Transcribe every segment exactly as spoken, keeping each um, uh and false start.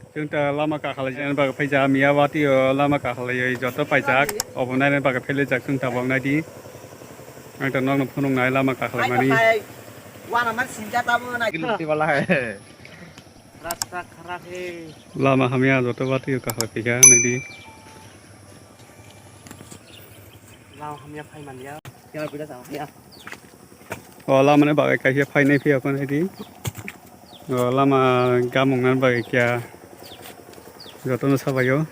Chwng ta lama kakhalai jani bagwi phaijak, miya watwi o lama kakhalaiwi joto paijak, obo naina bagwi phailaijak chwng tabok naidi. Ang ta nokno phunuknai lama kakhalai mani. Wana man sinja tamo na. Rasta kharap he. Lama hamya joto watwi o kakhalai phaikha naidi. Lama hamya phai manya. Ya bida sa ya. O lama ni bagwi kaisa phainai phiya phano di. O lama gamung nani bagwi kya jotono sabaio.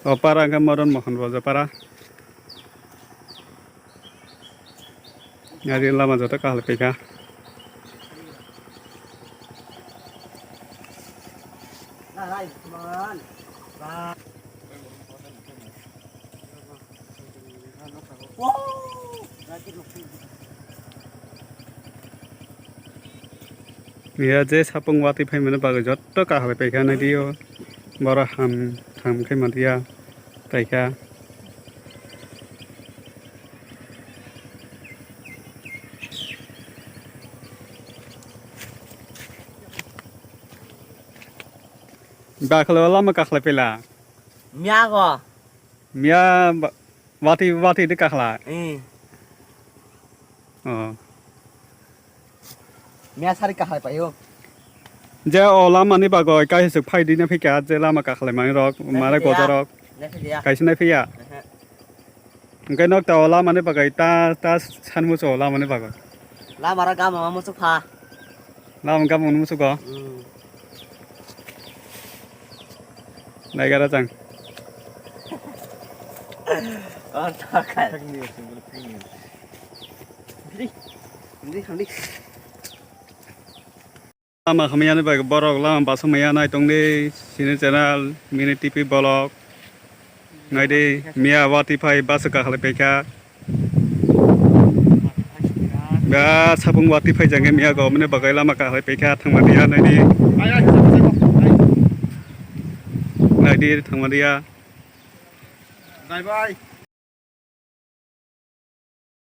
O para hwnkhe Madan Mohan Bojapara. Ari lama joto kahal phaikha. Miya je sapung watwi phaimani bagwi jotto kahal paikha nai dio. Boro ham tham khe manliya paikha. Bakhalo lama kakhlai pela. Miya go. Miya ba-, watwi, watwi de kakhlai. Eh. Oh. Miya sari kahai paio. Je o lama ni bagwi kaisa phai dina phika je lama kakhlai mani rok, mare goja rok. Kaisa nai phiya. Hwnkhe nok ta o lama ni bagwi ta, ta san muchung o lama ni bagwi. Lama ra gama ma muchung pha. Lama gama ma muchung go. Hmm. Naigara chang. Oh, takai. Hindi, hindi, hindi. Lama hamya ni bagwi borok lama basa maya nai tongdi sini channel mini T V bolok. Nai di miya watwi phai basa kakhlai paikha. Ba sapung watwi phai jangkhe miya go mane bagwi lama kakhlai paikha thangma diya nai di. Nai di thangma diya. Bye bye.